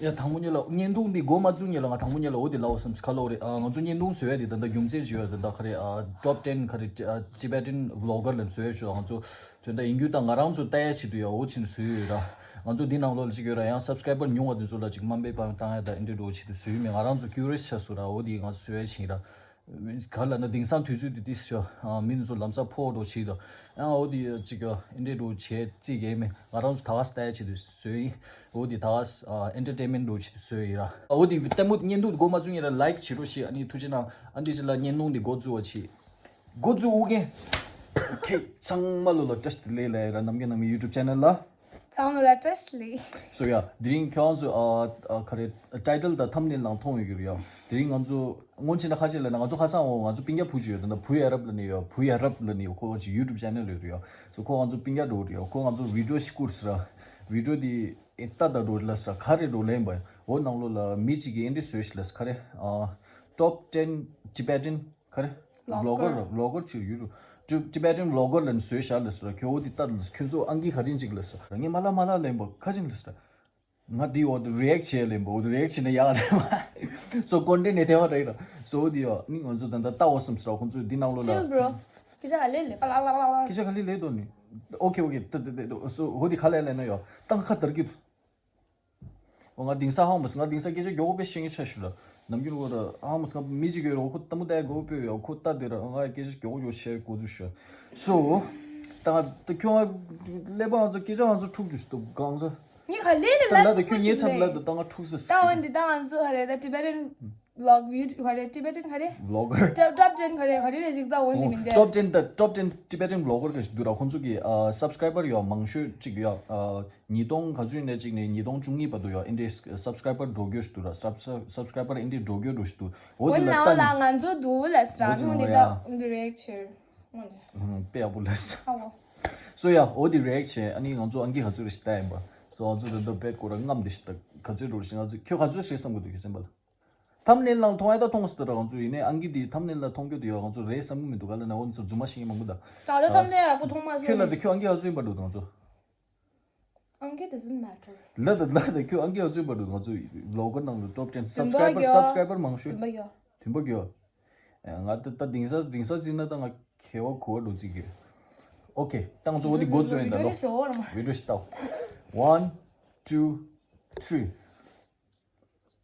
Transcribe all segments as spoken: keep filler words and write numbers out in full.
ཡ་དང་པོ་ཉིད་ལ་བརྙན་ཐུང་འདི་འགོ་མ་བཙུགས་ཉིད་ལ་ང་དང་པོ་ཉིད་ལ་འོ་འདི་ལབ་བསམ་ག་ལབ་རེད། ཨ་ང་ཚོ་བརྙན་ཐུང་བཟོ་ཡ་འདི་ད་ལྟ་རྒྱུ་མཚན་ཞིག་ཡོད་རེད། ད་ལྟ་ག་རེ་ཨ་top ten ག་རེ་ཨ་Tibetan vlogger ལབ་བཟོ་ཡ་ཞུ། ང་ཚོ་དོན་དག་ཡིན་རྒྱུ་དང་ང་རང་ཚོ་ལྟ་ཡ་ཆེད་དུ་ཡ་འོ་ཆེད་དུ་བཟོས་ཡོད་ར། ང་ཚོ་འདི་ནང་ལོགས་ལ་ཅིག་ཡོད་ར། ཡང་subscriber ཉུང་བ་འདི་ཚོ་ལ་ཅིག་དམའ་འབེབས་བཏང་ཡ་ད་ཨེ་འདྲས་འགྲོ་ཆེད་དུ་བཟོས་མེད། ང་རང་ཚོ་curious ཆགས་སོང་ར། འོ་འདི་ང་ཚོ་བཟོ་ཡ་ཆེད་ར། ག་ལ་ན་དེང་སང་དུས་ཚོད་འདི་ཏིས་ཤོ་མི་འདི་ཚོ་ལམ་སང་ཕོག་འགྲོ་ཆེད་དུ་ཡང་འོ་འདི་ཅིག་ཨེ་འདྲས་འགྲོ་བྱས་རྩིས་གས་མེད། ང་རང་ཚོ་ད་ག་ལྟ་ཡ་ཆེད་དུ་བཟོས་ཡིན། འོ་འདི་ད་ག་entertainment འགྲོ་ཆེད་དུ་བཟོས་ཡིན་ར། འོ་འདི་ལྟད་མོ་བརྙན་ཐུང་འགོ་མ་བཙུགས་ཡིན་ར། like བྱེད་རོགས་ཞེས་ཨ་ནི་ཐུགས་རྗེ་གནང་། ཨ་འདྲས་ཅིག་ལ་བརྙན་ཐུང་འདི་འགོ་བཙུགས་པ་ཆེད། འགོ་བཙུགས་འུ་གེ། ཁྱེད་ཚང་མ་ལོ་ལ་བཀྲ་ཤིས་བདེ་ལེགས་ལ་ཡ་ར། ནམ་རྒྱུན་ནང་མི་YouTube channel ལ། ཚང་མ་ལ་བཀྲ་ཤིས་བདེ་ལེགས། So yeah དེ་རིང་ཁྱོད་རང་ཚོ་ཨ་ཨ་ག་རེ་title དང་thumbnail ནང་མཐོང་ཡོད་ཀྱི་རེད་ཡ། དེ་རིང་ང་ཚོ་སྔོན་ཆད་ན་ཁ་ཆེ་ལ་ན་ང་ཚོ་ཁ་སང་འོ་ང་ཚོ་སྤུན་ཀྱག་བུ་ཅིག་ཡོད། ད་ལྟ་བུ་ཡ་རབ་ལ་ནི་ཡོད། བུ་ཡ་རབ་ལ་ནི་ཡོད། ཁོ་ཅིག་YouTube channel ཡོད་རེད་ཡ། So ཁོ་ང་ཚོ་སྤུན་ཀྱག་འགྲོ་རེད་ཡ། ཁོ་ང་ཚོ་video ཞིག་བསྐུར་ཟེར་ར། Video དེ་ཨེ་ལྟ་ད་འགྲོ་ལ་ཟེར་ར། ག་རེ་འགྲོ་ལེན་པ་འོ་ནང་ལོགས་ལ་མི་གཅིག་གིས་ཨེ་འདྲས་བཟོས་ཤིག་ལ་ཟེར། ག་རེ་ཨ་top ten Tibetan ག་རེ་vlogger vlogger vlogger ཅིག་ཡོད་རུ། Tibetan vlogger ལ་ནི་བཟོས་ཤག་ལ་ཟེར་ར། ཁྱོད་འོ་དེ་ལྟ་ལ་ཟེར། ཁྱོད་ཚོ་ཨང་ཀི་ག་རེ་ཅིག་ལ་ཟེར། ངས་མ་ལ་མ་ལ་ལེན་པ་ཁ་ཅིག་ལ་ཟེར། ང་དེ་འོ་དེ་react བྱས་ལེན་པ་འོ་དེ་react བྱས་ན་ཡག་རེད་མ། So content ནས་དེ་བ་རེད་ར། So འོ་དེ་ཡོ་ནི་ང་ཚོ་ད་ལྟ་ལྟ་འོ་བསམ་ཟེར་ར། ཁོང་ཚོས་འདི་ནང་ལོགས་ལ། Chill bro. སྐད་ཆ་ག་ལེ་ལེ་པ་ལ་ལ་ལ་ལ། སྐད་ཆ་ག་ལེ་ལེ་དོ་ནི། Okay okay ད་ད་ད་so འོ་དེ་ག་ལེ་ལེ་ན་ཡོ་ཏང་ཁ་དར་གི་འདུག་འོ་ང་དེང་སང་ཧང་མོ་ང་དེང་སང་སྐད་ཆ་མགྱོགས་པོ་དཔེ་བཤད་མཁན་ཆགས་ཤག་ལ། ནམ་རྒྱུན་འོ་ར་ཧང་མོ་ང་མི་གཅིག་ཡོད་ར། འོ་ཁོ་ལྟད་མོ་ལྟ་ཡ་མགྱོགས་པོ་ཡོད། ཁོ་ལྟ་དེ་ར་ང་སྐད་ཆ་མགྱོགས་པོ་མགྱོགས་བཤད་དགོས་ཚུལ་ཤག So ད་ང་ད་ཁྱོད་ང་ཀླད་པ་ང་ཚོ་སྐད་ཆ་ང་ཚོ་འཁྲུག་འགྲོ་ཞིག་འདུག་གང་ཚོ། ངས་ག་ལེ་རེ་ད་ལ་ལབ་ད་ཁྱོད་ངའི་ཚབ་ལ་ད་ད་ང་འཁྲུག་ས་ད་འོ་འདི་ད་ང་ཚོ་ཧ་རེ་ད་Tibetan vlog video ཧ་རེ་Tibetan ཧ་རེ་vlogger top top ten ཧ་རེ་ཧ་རེ་རེ་ཞིག་ད་འོ་འདི་མིན་ཏེ། Top ten ད་top ten Tibetan vlogger ག་ཞིག་འདུག་ར། ཁོང་ཚོ་གི་ཨ་subscriber ཡོད་མང་ཤོས་ཅིག་ཡོད། ཨ་ཉིས་སྟོང་ག་ཚོད་ཡིན་ན་ཅིག་ནས་ཉིས་སྟོང་བཅུ་གཉིས་བར་དུ་ཡོད། ཨེ་འདྲས་subscriber འགྲོ་རྒྱུ་ཞིག་འདུག་ར། Sub- subscriber ཨེ་འདྲས་འགྲོ་རྒྱུ་འགྲོ་ཞིག་འདུག་འོ་འོ་དེ་ལ་ནའོ་ལྟ་ལ་ན་ང་ཚོ་འདུག་ལ་ཟ་འོ་དེ་ནའོ་འདི་ཡ་ད་འདི་རེད་ཕྱིར་འོ་འདི་ཧུང་དཔེ་ཡག་པོ་ལ་ཟ། ཨ་འོ། So yeah འོ་དེ་react བྱས། ཨ་ནི་ང་ཚོ་ཨང་ཀི་ག་ཚོད་རེ་ཞིག་ལྟ་ཡིན་པ། So ང་ཚོ་ད་ལྟ་བེད་སྐོར་ར་རྔམ་དེ་ཞིག་ད་ག་ཚོད་འགྲོ་རེ་ཞིག་ང་ཚོ་ཁྱོད་ག་ཚོད་ཞིག་བསམ་གི་འདུག་ཁྱོད་སེམས་པ་ལ། Thumbnail ནང་མཐོང་ཡ་ད་མཐོང་སི་ད་ར། ང་ཚོ་ཡིན་ནའི་ཨང་ཀི་དེ་thumbnail ལ་མཐོང་རྒྱུ་དེ་ཡོད། ང་ཚོ་རེད་བསམ་གི་མི་འདུག་ག་ལ་ན་འོ་ཚོ་རྫུན་མ་ཤེས་ཀྱི་མང་པོ་ད། ད་ལྟ་thumbnail ཡག་པོ་མཐོང་མ་སོང་། ཁྱོད་ལ་ད་ཁྱོད་ཨང་ཀི་ག་ཚོད་ཡིན་པ་འགྲོ་ད་ང་ཚོ། ཨང་ཀི་doesn't matter. ལ་ད་ལ་ད་ཁྱོད་ཨང་ཀི་ག་ཚོད་ཡིན་པ་འགྲོ། ང་ཚོ་vlogger ནང་ལ་top ten བདུན་པ་subscriber གྱོ། Subscriber མང་ཤོས་བདུན་པ་གྱོ། བདུན་པ་གྱོ། ང་ད་ད་དེང་སང་དེང་སང་བརྩིས་ན་ད་ང་ཁེ་བ་གོ་བ་འགྲོ་རྩིས་གི། Okay ད་ང་ཚོ་འོ་དེ་འགོ་བཙུགས་ཡིན་ད་ལོ། Video ཞིག་བཟོ་འོ་ར་མ། Video ཞིག་ལྟ། One two three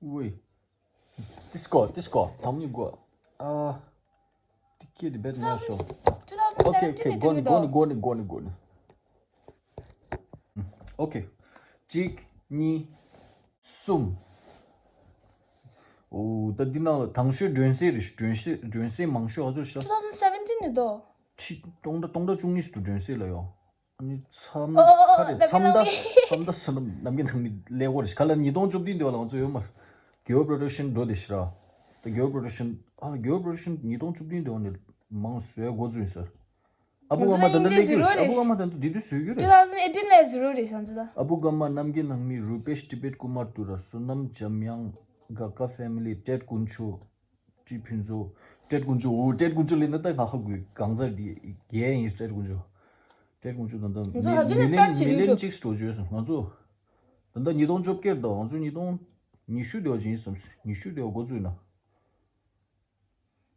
ཝེ། This go, this go. ཐམ་ནི་གོ། ཨ། དེ་ཁྱེད་དེ་བེད་ན་ཤོ། Okay okay གོ་ནི་གོ་ནི་གོ་ནི་གོ་ནི་གོ་ནི། Okay གཅིག་གཉིས། གསུམ། འོ་ད་འདི་ནང་ལ་དང་ཤོས་སྒྲོན་གསལ་རེད། སྒྲོན་གསལ་སྒྲོན་གསལ་མང་ཤོས་ཨ་ཚོ་ཤ། Two thousand seventeen ནི་དོ། ཁྲི་སྟོང་ཕྲག་སྟོང་ཕྲག་བཅུ་གཉིས་སུ་སྒྲོན་གསལ་ལ་ཡོད། ཨ་ནི་མཚམས་ཨོ་ཨོ་ཨོ་ཁ་རེ་ནམ་རྒྱུན་མཚམས་ནང་ད་མི་མཚམས་ད་ས་ནམ་ནམ་རྒྱུན་ནང་མི་ལས་འོར་ཤ་ག་ལ་ཉིས་སྟོང་བཅུ་བདུན་འདི་བ་ལ་ང་ཚོ་ཡོད་མ། རྒྱལ་བ་production འགྲོ་དེ་ཤི་ར། ད་རྒྱལ་བ་production ཨ་ལ་རྒྱལ་བ་production ཉིས་སྟོང་བཅུ་བདུན་འདི་བ་ནས་མང་བཟོས་འགོ་འཛུགས་ཡིན་ཟེར། ཨ་བུ་ང་ཚོ་ལ་ཨ་མ་ད་ལྟ་ལས་ཀྱི་རེད། ཨ་བུ་ཨ་མ་ད་ལྟ་འདི་དུས་བཟོས་ཀྱི་རེད། Two thousand eighteen ལ་zero རེད་བྱང་ཆུབ་ལ། ཨ་བུ་ག་མ་རྣམ་རྒྱལ་ནང་མི་Rupesh Tibet Kumar Tura Sonam Jamyang Gaga family Ted Kuncho ཀྲི་ཕུན་ཚོགས། ཏྲེད་ཀུན་ཅོ། འོ་ཏྲེད་ཀུན་ཅོ་ལེན་ན་ད་ང་ཧ་གོ་གང་ཚར་དེ་རྒྱལ་ཡིན། ཏྲེད་ཀུན་ཅོ། ཏྲེད་ཀུན་ཅོ་ད་ལྟ་ང་ཚོ་ཧ་དུ་ནས་མི་ལེན་start བྱེད་མི་ལེན་ཡོད་ཅིག་སྤྲོ་བཅོས་སོང་ང་ཚོ། ད་ལྟ་ཉིས་སྟོང་བཅོ་བརྒྱད་དང་ང་ཚོ་ཉིས་སྟོང་ཉི་ཤུ་དེ་བ་ཅིག་ཡིན་བསམ། ཉི་ཤུ་དེ་བ་འགོ་བཙུགས་ན།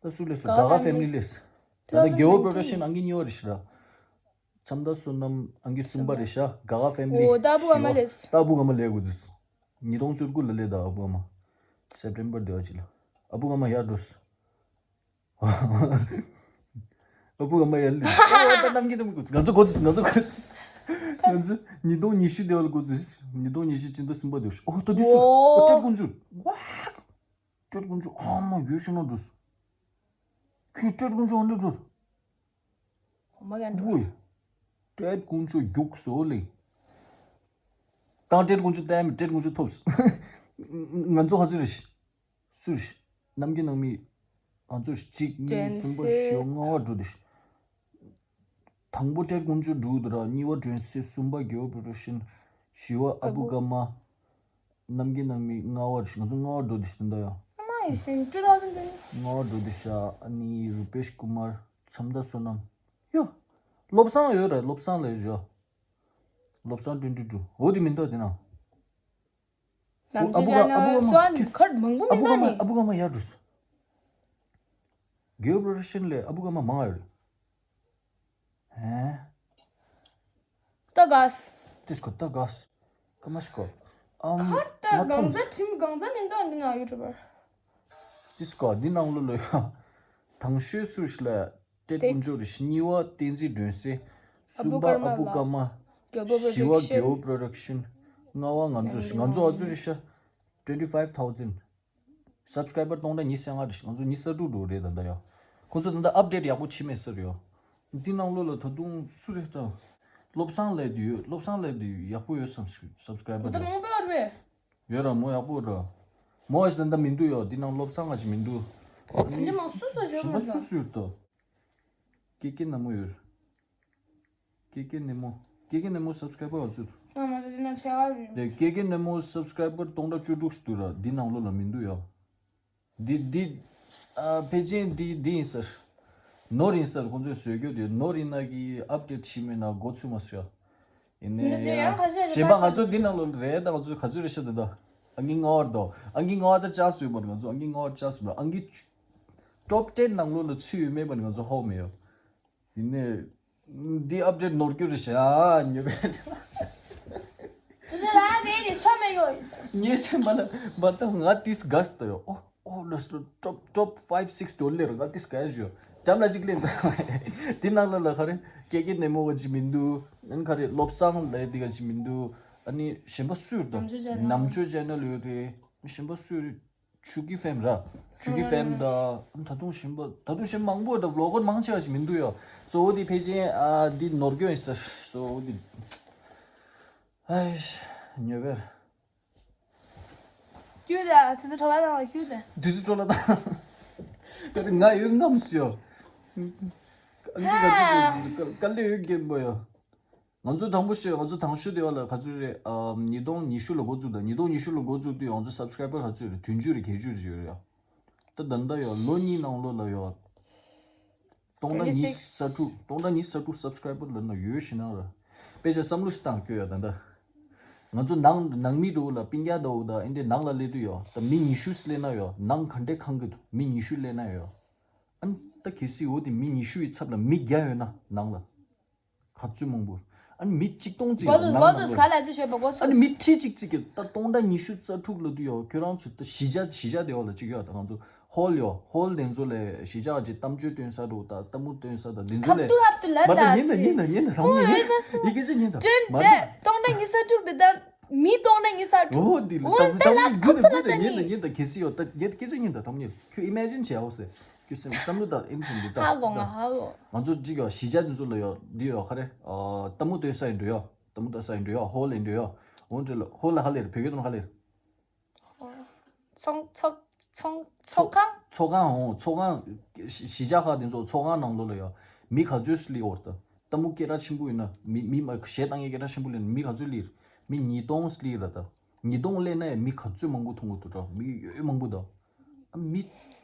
ད་སུ་ལས་སོ། ག་ག་ཕེ་མི་ལི་ལས། ད་ལྟ་རྒྱལ་བ་པྲོ་ཌག་ཤན་ཨང་ཀི་གཉིས་པ་རེད་ཤག་ར། ཙམ་ད་བསོད་ནམས་ཨང་ཀི་གསུམ་པ་རེད་ཤག་ག་ག་ཕེ་མི་ལི། འོ་ད་ཨ་བུ་ཨ་མ་ལས། ད་ཨ་བུ་ཨ་མ་ལས་དགོས་ཚུལ། ཉིས་སྟོང་བཅུ་དགུ་ལ་ལས་ད་ཨ་བུ་ཨ་མ། སེབ་ཊེམ་པར་དེ་བ་ཅིག་ལ། ཨ་བུ་ཨ་མ་ཡར་འགྲོ། ཨ་བུ་ཨ་མ་ཡར་ལས། ཨོ་ད་རྣམ་རྒྱལ་རྣམ་རྒྱལ་ང་ཚོ་འགོ་ཚུགས། ང་ཚོ་འགོ་ཚུགས། ང་ཚོ་ཉིས་སྟོང་ཉི་ཤུ་དེ་བ་ལ་འགོ་ཚུགས། ཉིས་སྟོང་ཉི་ཤུ་སྤྱི་ཟླ་གསུམ་པ་དེ་བ་ཤག་ཨོ་ད་དུས་སུ་ཨོ་ཏྲེད་ཀུན་ཅུ། ཝ། ཏྲེད་ཀུན་ཅུ་ཨ་མ་ཡོད་ཤུ་ན་འགྲོ། ཁྱོད་ཏྲེད་ཀུན་ཅུ་ཨ་འདྲ་འགྲོ། ཧོ་མ་གན་འགྲོ། ཝུའི། ཏྲེད་ཀུན་ཅུ་རྒྱུགས་སོ་ལེ། ཏང་ཏྲེད་ཀུན་ཅུ་ཏན་མི་ཏྲེད་ཀུན་ཅུ་ཐོབ། ང་ཚོ་ཧ་ཚོད་རེ་ཤི། སུ་རེ་ཤི། རྣམ་རྒྱལ་ནང་མི། ང་ཚོ་གཅིག་གཉིས་གསུམ་པ་བཞི་བ་ལྔ་བ་འགྲོ་དེ་ཤི། དང་པོ་ཏྲེད་ཀུན་ཅུ་འགྲོ་དུ་ར། གཉིས་པ་སྒྲོན་གསལ། གསུམ་པ་རྒྱལ་བ་པྲོ་ཌག་ཤན། བཞི་བ་ཨ་བུ་ག་མ། རྣམ་རྒྱལ་ནང་མི་ལྔ་བ་རེད། ང་ཚོ་ལྔ་བ་འགྲོ་དེ་ཤི་དེ་འདྲ་ཡ། ཨ་མ་ཡི་ཤིན་two thousand twenty། ལྔ་བ་འགྲོ་དེ་ཤ། ཨ་ནི་རུ་པེཤ་ཀུ་མར། ཙམ་ད་བསོད་ནམས། ཡ། བློ་བཟང་ཡོད་ར། བློ་བཟང་ལ་ཡོད་ར། བློ་བཟང་ཏྲེན་ཏྲེན་ཏྲུ། འོ་དེ་མིན་ད་དེ་ན། ནམ་ཨ་ཅི་བུ་ག་ཨ་བུ་ག་མ་སོ་ཁར་མང་པོ་ཨ་མི་བུ་ག་མ་འདྲ་ནི། ཨ་བུ་ག་མ་ཡར་འགྲོ་སོང་། རྒྱལ་པོ་པྲོ་ཌག་ཤན་ལས་ཨ་བུ་ག་མ་མང་ཡོད། ཧེ། ཏ་ག་སི། ཏིས་ཀོ་ཏ་ག་སི། ཀ་མ་ཤི་ཀོ། ཨམ། ཁར་ཏ་ང་གང་ཐོམ་ཟ་ཁྲིམ་གང་ཟ་མི་འདུག་འདི་ན་ཡུ་ཊུབ་པར། ཏིས་ཀོ་འདི་ནང་ལོ་ལོ་ཡ། དང་ཤོས་སུ་ཤི་ལ་ཏེ་ཏེ་ཀུན་འཇོག་རེ་ཤི། གཉིས་པ་བསྟན་འཛིན་སྒྲོན་གསལ། གསུམ་པ་ཨ་བུ་ཀར་མ། རྒྱལ་པོ་པྲོ་ཌག་ཤན། བཞི་པ་རྒྱལ་པོ་པྲོ་ཌག་ཤན། ལྔ་པ་ང་ཚོ་ང་ཚོ་ཨ་ཚོ་རེ་ཤ། twenty five thousand། སབ་སི་ཀ་རའི་བར་སྟོང་ཕྲག་ཉི་ཤུ་རྩ་ལྔ་རེད། ང་ཚོ་ཉི་ཤུ་རྩ་དྲུག་འགྲོ་རེད་ད་ལྟ་ཡ། ཁོང་ཚོ་ད་ལྟ་ཨབ་ཌེཊ་ཡག་པོ་བྱེད་མེད་ཟེར་ཡ། འདི་ནང་ལོགས་ལ་ད་དུང་སུ་རེད་ད། བློ་བཟང་ལབ་དུས་ཡོད། བློ་བཟང་ལབ་དུས་ཡག་པོ་ཡོད་བསམ། སབ་སི་ཀ་རའི་བར་ད་ལྟ་མང་པོ་ཡོད་རེད། ཡོད་ར་མོ་ཡག་པོ་ར། མོ་ཞིག་ད་ལྟ་མི་འདུག་ཡ། འདི་ནང་བློ་བཟང་ང་ཞིག་མི་འདུག་འདི་མང་སུ་སུ་ཞོག་གཞན་པ་སུ་སུ་ཡོད་ད། ཀེ་ཀེ་ན་མོ་ཡོད། ཀེ་ཀེ་ནེ་མོ། ཀེ་ཀེ་ནེ་མོ་སབ་སི་ཀ་རའི་བར་ང་ཚོ། ང་མ་གཏོགས་འདི་ན་ཆེ་བ་རེད། དེ་ཀེ་ཀེ་ནེ་མོ་སབ་སི་ཀ་རའི་བར་སྟོང་ཕྲག་བཅུ་དྲུག་འདུག་ར། འདི་ནང་ལོགས་ལ་མི་འདུག་ཡ། འདི་འདི། ཨ་ཕལ་ཆེར་འདི་འདི་ཡིན་ཟེར། ནོར་ཡིན་ཟེར་ཁོང་ཚོས་བཟོས་རྒྱུ་དེ། ནོར་ཡིན་ན་གི་ཨབ་ཌེཊ་བྱས་མེད་ན་འགོ་ཚུགས་མ་སོང་ཡ། ཡིན་ནའི། འདི་ཚོ་ཡང་ཁ་ཤས་རེད་གཞན་པ་པ། ང་ཚོ་འདི་ནང་ལོགས་རེད་ད། ང་ཚོ་ག་ཚོད་རེད་ཤག་ད་ད། ཨང་ཀི་ལྔ་པ་རེད་དོ། ཨང་ཀི་ལྔ་པ་ད་ཆགས་སོང་བ། ང་ཚོ་ཨང་ཀི་ལྔ་པ་ཆགས་སོང་བ། ཨང་ཀི་ཊོབ་ཊེན་ནང་ལོགས་ལ་ཚུད་ཡོད་མེད་པ་ནི་ང་ཚོ་ཧ་གོ་མེད་ཡ། ཡིན་ནའི། འདི་ཨབ་ཌེཊ་ནོར་རྒྱུ་རེད་ཤག་ཨ་ཉོ་བས། དེ་ཚོ་རང་རེད་རེད་ཆོ་མེད་གོ། ངས་སེམས་པ་ལ་མ་ལྟ་ང་ཏིས་དགའ་སྟོ་ཡོ། ཨོ་ཨོ་ལོ་སོ་ཊོབ་ཊོབ་ཕའིབ་སིགས་དོ་ལེར་ང་ཏིས་དགའ་ཞུ། འགྲམ་ལ་གཅིག་ལེན་ད། དེ་ནང་ལ་ལ་ག་རེ་ཀེ་ཀེ་ནེ་མོ་ག་ཅིག་མི་འདུག་ཨ་ནི་ག་རེ་བློ་བཟང་ལ་དེ་ག་ཅིག་མི་འདུག་ཨ་ནི་གཞན་པ་སུ་ཡོད་དོ། ནམ་ཆོས་ཆེ་ནལ། ནམ་ཆོས་ཆེ་ནལ་ཡོད་རེད། གཞན་པ་སུ་ཡོད་རེད། ཆུ་ཀི་ཕེམ་ར། ཆུ་ཀི་ཕེམ་ད། ད་དུང་གཞན་པ་ད་དུང་གཞན་མང་པོ་ད་བློ་ཀོར་མང་ཆེ་བ་ཞིག་མི་འདུག་ཡོ། སོ་འོ་དེ་ཕལ་ཆེར་ཨ་འདི་ནོར་རྒྱུ་ཡིན་ཟེར། སོ་འོ་དེ། ཨེ་ཤ་ཉོ་བེར། ཁྱོད་ད་ཚེ་ཚེ་གྲོ་ལ་དང་ཁྱོད་ད། དུས་ཚོད་གྲོ་ལ་དང་། ད་ང་ཡོད་ངམ་སི་ཡོ། ཨ་ནི་ང་ཚོ་དཀའ་ལས་ཡོད་རྒན་པོ་ཡོ། ང་ཚོ་དང་པོ་ཤོད། ང་ཚོ་དང་ཤོས་དེ་བ་ལ་ག་ཚོད་རེད། ཨ་ཉིས་སྟོང་ཉི་ཤུ་ལ་འགོ་བཙུགས་དང་། ཉིས་སྟོང་ཉི་ཤུ་ལ་འགོ་བཙུགས་དུས་ང་ཚོ་སབ་སི་ཀ་རའི་བར་ག་ཚོད་རེད། བདུན་ཅུ་རེད། བརྒྱད་ཅུ་རེད་ཡོད་རེད་ཡ། ད་ད་ལྟ་ཡོ་ལོ་གཉིས་ནང་ལོགས་ལ་ཡོ། སྟོང་ཕྲག་ཉི་ཤུ་རྩ་དྲུག་སྟོང་ཕྲག་ཉི་ཤུ་རྩ་དྲུག་སབ་སི་ཀ་རའི་བར་ལ་ན་ཡོད་ཤི་ན་ར། དཔེ་ཆ་བསམ་བློ་ཞིག་བཏང་སྐྱོ་ཡ་ད་ལྟ། ང་ཚོ་ནང་ནང་མི་འགྲོ་ལ་སྤུན་ཀྱག་འདྲ་བོ་ད་ཨེ་འདྲའི་ནང་ལ་སླེབས་དུས་ཡོ། ད་མི་ཉི་ཤུ་སླེབས་ན་ཡོ། ནང་ག་འདྲའི་ཁང་གི་འདུག་མི་ཉི་ཤུ་སླེབས་ན་ཡོ། ཨ་ནི་ད་གལ་སྲིད་འོ་དེ་མི་ཉི་ཤུ་ཡི་ཚབ་ལ་མི་བརྒྱ་ཡོད་ན་ནང་ལ། ག་ཚོད་མང་པོ། ཨ་ནི་མི་གཅིག་སྟོང་ཙམ་ཡོད་ནང་ལ། ག་ལ་ཅི་བྱེད་པ་གོ་ཨ་ནི་མི་ཁྲི་གཅིག་ཙམ་གྱི་ད་སྟོང་ཕྲག་ཉི་ཤུ་རྩ་དྲུག་ལ་དུ་ཡོད། ཁྱོད་རང་ཚོ་ད་གཞིས་ཆགས་གཞིས་ཆགས་དེ་བ་ལ་གཅིག་ཡོད། ད་ང་ཚོ་ཧོལ་ཡོད། ཧོལ་དེ་ཚོ་ལས་གཞིས་ཆགས་ཀྱི་གཏམ་བརྗོད་སྟོན་ས་རུ་ད་གཏམ་མུ་སྟོན་ས་ད་དེ་ཚོ་ལས། ཧབ་ཏུ་ཧབ་ཏུ་ལ་མ་ད་ད་ཉིན་ད་ཉིན་ད་ཉིན་ད་ཧམ་ཉིན་ཡིན་ཡི་གེ་ཅི་ཉིན་ད་མ་ད་སྟོང་ཕྲག་ཉི་ཤུ་རྩ་དྲུག་དེ་ད་མི་སྟོང་ཕྲག་ཉི་ཤུ་རྩ་དྲུག་འོ་དེ་ལ་འོ་ད་ལ་ཁབ་ཏུ་ལ་ད་ཉིན་ད་ཉིན་ད་གལ་སྲིད་ཡོད་ད་ཉིན་ད་སྐད་ཆ་ཉིན་ད་ཐམ་ཉིན་ཁྱོད་ཨི་མེ་ཇིན་བྱས་འོ་ཟེར། ཁྱོད་སེམས་བསམ་བློ་ད་ཨེམ་ཆེན་འདི་ད། ཧ་གོ་ང་ཧ་གོ་ང་ཚོ་གཅིག་ཡོད་གཞིས་ཆགས་འདི་ཚོ་ལ་ཡོད་འདི་ཡོད་ག་རེ། ཨ་གཏམ་མུ་སྟོན་ས་ཡིན་འགྲོ་ཡོད། གཏམ་མུ་སྟོན་ས་ཡིན་འགྲོ་ཡོད། ཧོལ་ཡིན་འགྲོ་ཡོད། འོ་འདྲ་ལ་ཧོལ་ལ་ཧ་ལེར་བོད་སྐད་དུ་ཧ་ལེར། ཚོང་ཚོགས་ཚོང་ཚོགས་ཁང་། ཚོགས་ཁང་འོ་ཚོགས་ཁང་། གཞིས་ཆགས་ཁག་འདི་ཚོ་ཚོགས་ཁང་ནང་ལོགས་ལ་ཡོད། མི་ག་ཚོད་སླེབས་འོར་ད། གཏམ་མུ་སྐད་གྲགས་ཆེན་པོ་ཡིན་ན་མི་མི་མ་གཞས་བཏང་མཁན་སྐད་གྲགས་ཆེན་པོ་སླེབས་ན་མི་ག་ཚོད་སླེབས། མི་ཉིས་སྟོང་སླེབས་ར་ད། ཉིས་སྟོང་སླེབས་ན་ཡང་མི་ག་ཚོད་མང་པོ་མཐོང་གི་འདུག་ད། མི་ཡོད་མང་པོ་ད། ཨ་མི་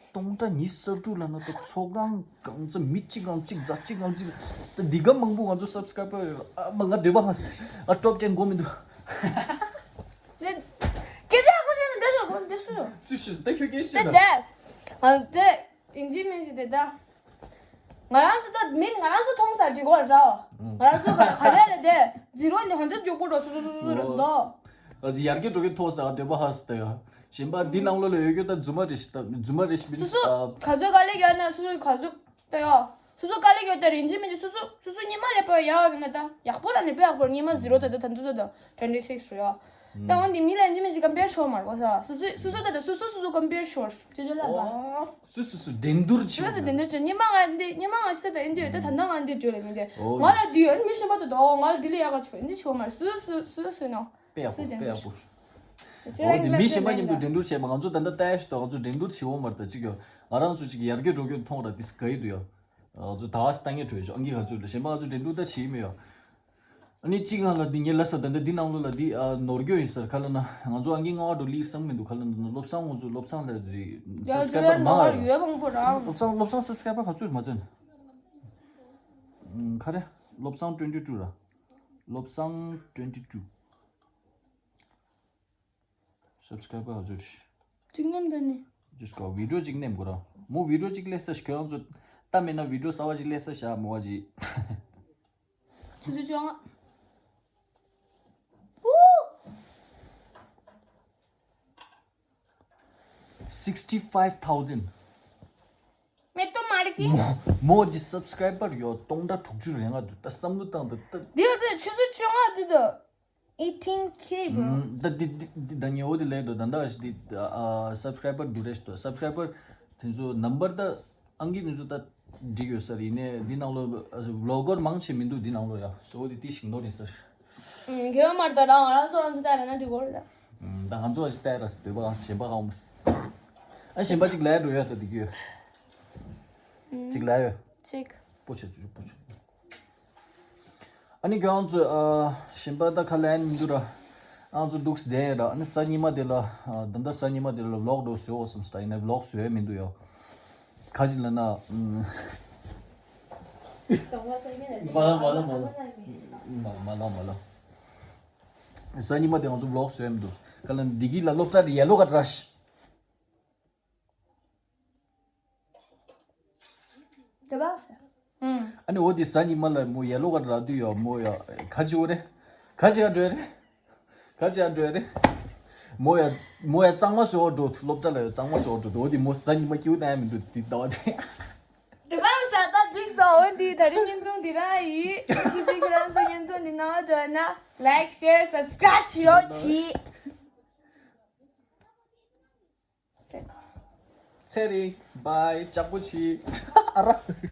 སྟོང་ཕྲག་ཉི་ཤུ་རྩ་དྲུག་ལ་ན་ད་ཚོགས་ཁང་གང་ཚ་མི་གཅིག་གང་གཅིག་རྫ་གཅིག་གང་གཅིག་ད་འདི་ག་མང་པོ་ང་ཚོ་སབ་སི་ཀ་རའི་བར་ཡོད། ཨ་མ་ང་འདོད་པ་ཧ་སི་ཨ་ཊོབ་ཊེན་གོ་མི་འདུག་ནི་སྐད་ཆ་ཡག་པོ་བཤད་ན་འདི་ཤོག་གོ་འདི་སུ་ཡོད། ཙི་ཤི་ད་ཁྱོད་སྐད་བཤད་ན། དེ་དེ་ཨ་དེ་ཡིན་གཅིག་མིན་གཅིག་དེ་ད། ང་རང་ཚོ་ད་མིན་ང་རང་ཚོ་མཐོང་ས་འགྲིག་གོ་ར། ང་རང་ཚོ་ག་ག་ལས་ལས་དེ་ཛི་རོ་ནི་ཧོན་ཚོད་མགྱོགས་པོ་འགྲོ་སུ་སུ་སུ་སུ་རེད་འདུག་ཨ་ཙི་ཡར་རྒྱས་འགྲོ་གི་མཐོང་ས་འདོད་པ་ཧ་སི་ད་ཡ། གཞན་པ་འདི་ནང་ལོགས་ལ་ཡོད་རྒྱུ་ད་རྫུན་མ་རེད་ཤི་ད་རྫུན་མ་རེད་ཤི་མིན། སུ་སུ་ག་ཚོད་ག་ལས་རྒྱག་ན་སུ་སུ་ག་ཚོད་ད་ཡ། སོ་སོ་དཀའ་ལས་ཡོད་དེ་རིན་ཆེན་མི་འདི་སོ་སོ་སོ་སོ་ཉི་མ་ལས་པ་ཡག་རུ་ན་ད་ཡག་པོ་ར་ནི་དཔེ་ཡག་པོ་ར་ཉི་མ་ཟི་རོ་དེ་དེ་ད་འདུ་ད་ད་ཊུ་ཝེན་ཊི་སིགས་རུ་ཡ། ད་འོན་ཏེ་མི་ལ་རིན་ཆེན་མི་ཞིག་ཀམ་པེར་ཤོར་མ་རེད་གོ་ས། སོ་སོ་སོ་སོ་ད་ད་སོ་སོ་སོ་སོ་ཀམ་པེར་ཤོར་ཅི་ཅི་ལ་ལ། སོ་སོ་སོ་སོ་འགྲན་བསྡུར་བྱེད། སོ་སོ་འགྲན་བསྡུར་བྱེད་ཉི་མ་ང་འདི་ཉི་མ་ང་ཤི་ད་འདི་ཡོད་ད་ད་ད་ང་འདི་བརྗོད་ལ་མི་འདི་ང་ལ་འདི་ཡོད་མི་ཤི་པ་ད་ད་ང་ལ་འདི་ལ་ཡག་ག་ཆོད་འདི་ཆོད་མ་རེད། སོ་སོ་སོ་སོ་ནོ། དཔེ་ཡག་པོ་དཔེ་ཡག་པོ། འོ་དེ་མི་གཞན་པ་མཉམ་དུ་འགྲན་བསྡུར་བྱས་པ་ང་ཚོ་ད་ལྟ་ལྟ་ཡ་ཞིག་ཏུ་ང་ཚོ་འགྲན་བསྡུར་བྱེད་འོང་མ་རེད་ད་ཅིག་ཡོད། ང་རང་ཚོ་ཅིག་ཡར་རྒྱས་འགྲོ་རྒྱུ་མཐོང་ར་དེ་ག་ཡི་འདུག་ཡ། ང་ཚོ་ད་ལྟ་ལྟ་ངེས་གྲོས་ཆོག་ཨང་ཀི་ག་ཚོད་ལ་གཞན་པ་ང་ཚོ་འགྲན་བསྡུར་ད་བྱེད་མེད་ཡ། ཨ་ནི་གཅིག་ང་ལ་འདི་ངས་ལ་ས་ད་ལྟ་འདི་ནང་ལོགས་ལ་འདི་ནོར་རྒྱུ་ཡིན་ཟེར་ག་ལ་ན་ང་ཚོ་ཨང་ཀི་ལྔ་བ་འགྲོ་ལིར་བསམ་མི་འདུག་ག་ལ་ན་བློ་བཟང་ང་ཚོ་བློ་བཟང་ལ་རེད་ཡ་སབ་སི་ཀ་རའི་བར་མང་ཡ། ཡོད་མང་པོ་རང་བློ་བཟང་བློ་བཟང་སབ་སི་ཀ་རའི་བར་ག་ཚོད་མ་ཚད་ན། ག་རེ། བློ་བཟང་ཊུ་ཝེན་ཊི་ཊུ་ར། བློ་བཟང་ཊུ་ཝེན་ཊི་ཊུ། སབ་སི་ཀ་རའི་བར་ཧ་ཟུར་ཤི། གཅིག་ནམ་ད་ནི། ཇུས་ཀོ་བི་ཌི་ཡོ་གཅིག་ནེམ་གོ་ར། མོ་བི་ཌི་ཡོ་གཅིག་ལས་ས་ཤི་ཁྱོད་རང་ཚོ་ལྟ་མེད་ན་བི་ཌི་ཡོ་གསར་བ་གཅིག་ལས་ས་ཤ་མོ་བ་གཅིག་ཆུ་ཚོད་བཅོ་ལྔ། sixty five thousand མེ་ཏོག་མ་རིག་གི། མོ་མོ་གི་སབ་སི་ཀ་རའི་བར་ཡོད་སྟོང་ཕྲག་དྲུག་ཅུ་རེ་ལྔ་འདུག་ད་བསམ་བློ་བཏང་ད་ད། འདི་ཡོད་ཚད་ཆུ་ཚོད་བཅོ་ལྔ་འདི་ད། eighteen K bro. ད་འདི་འདི་འདི་ད་ཉེ་བོ་འདི་ལས་འགྲོ་ད་ད་ཞི་འདི་སབ་སི་ཀ་རའི་བར་འདུག་རེད་ཤི་འདུག་སབ་སི་ཀ་རའི་བར་དེ་ཚོ་ནམ་བར་ད་ཨང་ཀི་དེ་ཚོ་ད་འགྲིག་ཡོད་ས་རེད། ཡིན་ནའི་འདི་ནང་ལོ་བི་ལོག་གར་མང་ཆེ་མི་འདུག་འདི་ནང་ལོ་ཡ་གཙོ་བོ་འདི་དེ་ཞིག་ནོར་ཡིན་ས་ཤི། གེ་མར་ད་རང་རང་ཚོ་རང་ཚོ་ལྟ་ར་ན་འགྲིག་གོ་རེད་ད། ད་ང་ཚོ་ཨ་ཅི་ལྟ་ར་སི་འདོད་པ་གང་གཞན་པ་གང་མོ་ཨ་གཞན་པ་ཅིག་ལས་འགྲོ་ཡ་ད་འདི་གི་ཡོད། ཅིག་ལས་ཡོད། ཅིག་པོ་ཆེ་ཅུ་པོ་ཆེ། ཨ་ནི་ཁྱོད་ཚོ་ཨ་གཞན་པ་ད་ཁ་ལན་མི་འདུག་ར། ཨང་ཚོ་འདུག་བསྡད་ཡོད་ར། ཨ་ནི་གཟའ་ཉི་མ་དེ་ལ་ཨ་ད་ལྟ་གཟའ་ཉི་མ་དེ་ལ་ལོག་འགྲོ་བཟོས་འོ་བསམ་སྟ་ཡིན་ན་ལོག་བཟོས་མི་འདུག་ཡོ། ག་ཅིག་ལ་ན་ཨུམ། མ་ལ་མ་ལ་མ་ལ། མ་མ་ལ་མ་ལ། གཟའ་ཉི་མ་དེ་ང་ཚོ་ལོག་བཟོས་མི་འདུག་ག་ལ་འདི་གི་ལ་སློབ་གྲྭ་རེ་ཡ་ལོ་ག་ར་ཤི། དེ་བ་ཟེར། ཨུམ། ཨ་ནི་འོ་དེ་གཟའ་ཉི་མ་ལ་མོ་ཡ་ལོ་ག་ར་དུས་ཡོ་མོ་ཡ་ག་ཅི་འོ་རེ། ག་ཅི་ཡ་འགྲོ་རེ། ག་ཅི་ཡ་འགྲོ་རེ། མོ་ཡ་མོ་ཡ་གཙང་མ་བཟོ་འགྲོ་སློབ་གྲྭ་ལ་ཡ་གཙང་མ་བཟོ་འགྲོ་འོ་དེ་མོ་གཟའ་ཉི་མ་སྐྱིད་པོ་བཏང་ཡ་མི་འདུག་དེ་ཟླ་བ་དེ། དེ་བ་ཟེར་ད་འགྲིག་སོང་འོ་དེ་ད་རིང་བརྙན་ཐུང་འདི་ར་ཡིན། ཁྱེད་ཚོས་ཁྱེད་རང་ཚོ་བརྙན་ཐུང་འདི་ནང་འགྲོ་ན་like share subscribe བྱེད་རོགས་གྱིས། ཚེ་རིང་བའི་ལྕགས་པོ་ཆེ་ཨ་ར།